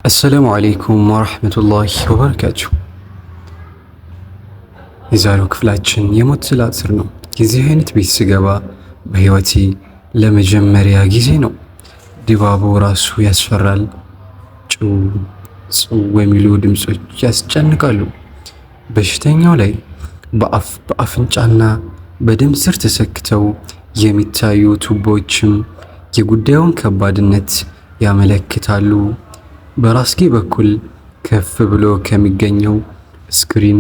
السلام عليكم ورحمة الله وبركاته። የዛሬው ክፍላችን የሞት ጥላ ስር ነው። የዚህ አይነት ቤት ስገባ በሕይወቴ ለመጀመሪያ ጊዜ ነው። ድባቡ ራሱ ያስፈራል። ጭው ጽው የሚሉ ድምፆች ያስጨንቃሉ። በሽተኛው ላይ በአፍ በአፍንጫና በደም ስር ተሰክተው የሚታዩ ቱቦዎችም የጉዳዩን ከባድነት ያመለክታሉ። በራስጌ በኩል ከፍ ብሎ ከሚገኘው screen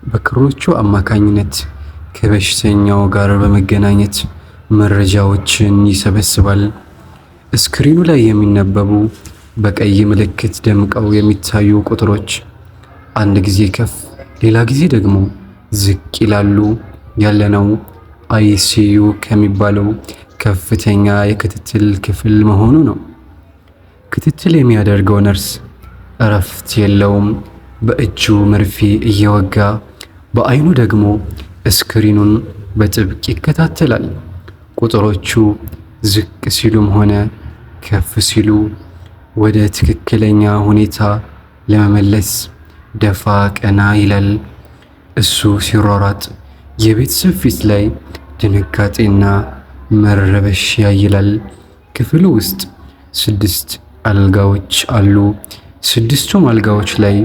በክሮቹ አማካኝነት ከበሽተኛው ጋር በመገናኘት መረጃዎችን ይሰበስባል። Screen ኑ ላይ የሚነበቡ በቀይ ምልክት ደምቀው የሚታዩ ቁጥሮች አንድ ጊዜ ከፍ ሌላ ጊዜ ደግሞ ዝቅ ይላሉ። ያለነው ICU ከሚባለው ከፍተኛ የክትትል ክፍል መሆኑ ነው። ክትትል የሚያደርገው ነርስ እረፍት የለውም። በእጁ መርፌ እየወጋ በአይኑ ደግሞ screen ኑን በጥብቅ ይከታተላል። ቁጥሮቹ ዝቅ ሲሉም ሆነ ከፍ ሲሉ ወደ ትክክለኛ ሁኔታ ለመመለስ ደፋ ቀና ይላል። እሱ ሲሯሯጥ የቤተሰብ ፊት ላይ ድንጋጤና መረበሽ ያይላል። ክፍሉ ውስጥ 6 አልጋዎች አሉ። ስድስቱም አልጋዎች ላይ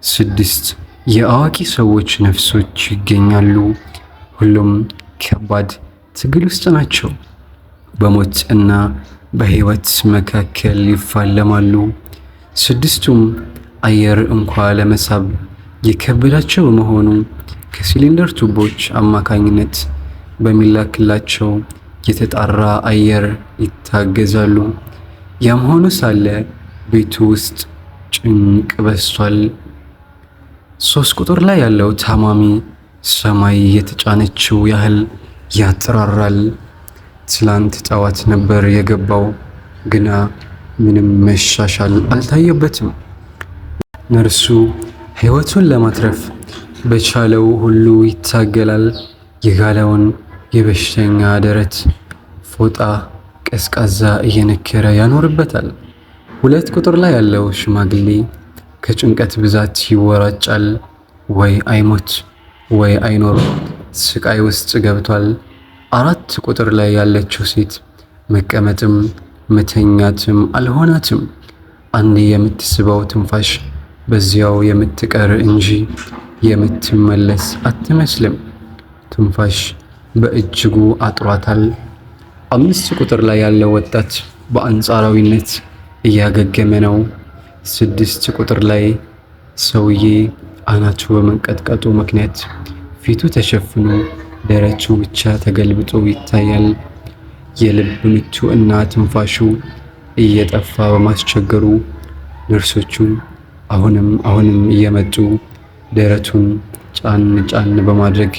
6 የአዋቂ ሰዎች ነፍሶች ይገኛሉ። ሁሉም ከባድ ትግል ውስጥ ናቸው። በሞት እና በሕይወት መካከል ይፋለማሉ። ስድስቱም አየር እንኳ ለመሳብ የከበዳቸው በመሆኑ ከሲሊንደር ቱቦች አማካኝነት በሚላክላቸው የተጣራ አየር ይታገዛሉ። ያም ሆኖ ሳለ ቤቱ ውስጥ ጭንቅ በዝቷል። 3 ቁጥር ላይ ያለው ታማሚ ሰማይ የተጫነችው ያህል ያጥራራል። ትላንት ጠዋት ነበር የገባው፣ ግና ምንም መሻሻል አልታየበትም። ነርሱ ሕይወቱን ለማትረፍ በቻለው ሁሉ ይታገላል። የጋለውን የበሽተኛ ደረት ፎጣ ቀዝቃዛ እየነከረ ያኖርበታል። 2 ቁጥር ላይ ያለው ሽማግሌ ከጭንቀት ብዛት ይወራጫል። ወይ አይሞት ወይ አይኖር ስቃይ ውስጥ ገብቷል። 4 ቁጥር ላይ ያለችው ሴት መቀመጥም መተኛትም አልሆናትም። አንዴ የምትስበው ትንፋሽ በዚያው የምትቀር እንጂ የምትመለስ አትመስልም። ትንፋሽ በእጅጉ አጥሯታል። 5 ቁጥር ላይ ያለው ወጣት በአንጻራዊነት እያገገመ ነው። 6 ቁጥር ላይ ሰውዬ አናቱ በመንቀጥቀጡ ምክንያት ፊቱ ተሸፍኖ ደረቱ ብቻ ተገልብጦ ይታያል። የልብ ምቱ እና ትንፋሹ እየጠፋ በማስቸገሩ ነርሶቹ አሁንም አሁንም እየመጡ ደረቱን ጫን ጫን በማድረግ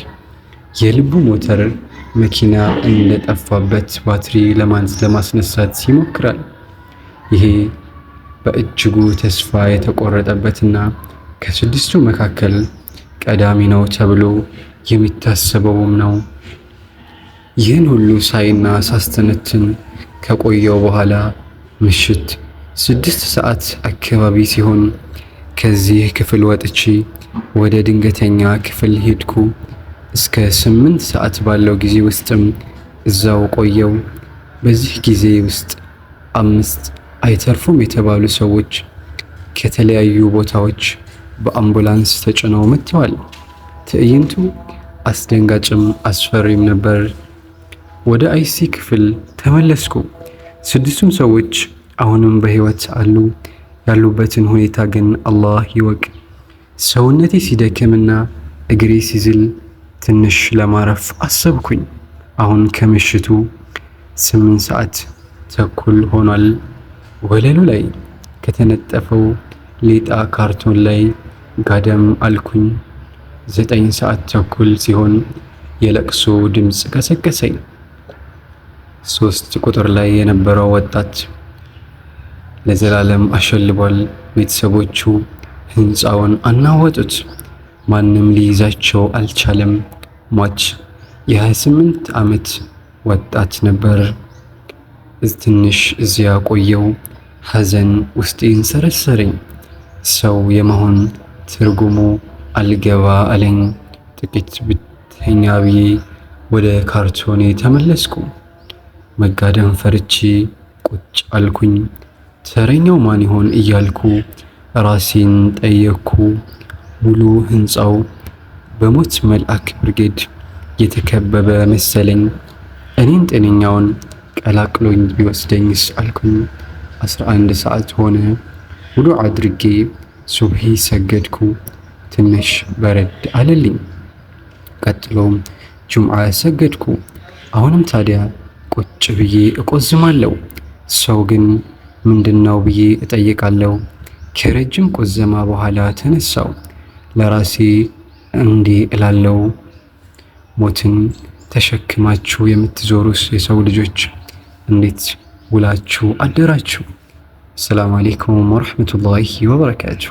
የልቡ ሞተር መኪና እንደጠፋበት ባትሪ ለማስነሳት ይሞክራል። ይሄ በእጅጉ ተስፋ የተቆረጠበትና ከስድስቱ መካከል ቀዳሚ ነው ተብሎ የሚታሰበውም ነው። ይህን ሁሉ ሳይና ሳስተነትን ከቆየው በኋላ ምሽት 6 ሰዓት አካባቢ ሲሆን ከዚህ ክፍል ወጥቼ ወደ ድንገተኛ ክፍል ሄድኩ። እስከ 8 ሰዓት ባለው ጊዜ ውስጥም እዛው ቆየው። በዚህ ጊዜ ውስጥ 5 አይተርፉም የተባሉ ሰዎች ከተለያዩ ቦታዎች በአምቡላንስ ተጭነው መጥተዋል። ትዕይንቱ አስደንጋጭም አስፈሪም ነበር። ወደ አይሲ ክፍል ተመለስኩ። 6ቱም ሰዎች አሁንም በህይወት አሉ። ያሉበትን ሁኔታ ግን አላህ ይወቅ። ሰውነቴ ሲደክምና እግሬ ሲዝል ትንሽ ለማረፍ አሰብኩኝ። አሁን ከምሽቱ 8 ሰዓት ተኩል ሆኗል። ወለሉ ላይ ከተነጠፈው ሌጣ ካርቶን ላይ ጋደም አልኩኝ። 9 ሰዓት ተኩል ሲሆን የለቅሶ ድምጽ ቀሰቀሰኝ። 3 ቁጥር ላይ የነበረው ወጣት ለዘላለም አሸልቧል። ቤተሰቦቹ ህንፃውን አናወጡት። ማንም ሊይዛቸው አልቻለም። ሟች የ28 ዓመት ወጣት ነበር። ትንሽ እዚያ ቆየው። ሐዘን ውስጤን ሰረሰረኝ። ሰው የመሆን ትርጉሙ አልገባ አለኝ። ጥቂት ብተኛ ብዬ ወደ ካርቶኔ ተመለስኩ። መጋደም ፈርቼ ቁጭ አልኩኝ። ተረኛው ማን ይሆን እያልኩ ራሴን ጠየቅኩ። ሙሉ ህንፃው በሞት መልአክ ብርጌድ የተከበበ መሰለኝ። እኔን ጤነኛውን ቀላቅሎኝ ቢወስደኝስ አልኩኝ። 11 ሰዓት ሆነ። ውዱእ አድርጌ ሱብሂ ሰገድኩ። ትንሽ በረድ አለልኝ። ቀጥሎም ጁምዓ ሰገድኩ። አሁንም ታዲያ ቁጭ ብዬ እቆዝማለሁ። ሰው ግን ምንድነው ብዬ እጠይቃለሁ። ከረጅም ቁዘማ በኋላ ተነሳው። ለራሴ እንዲህ እላለሁ፣ ሞትን ተሸክማችሁ የምትዞሩስ የሰው ልጆች እንዴት ውላችሁ አደራችሁ? ሰላም አለይኩም ወረሕመቱላሂ ወበረካቱ።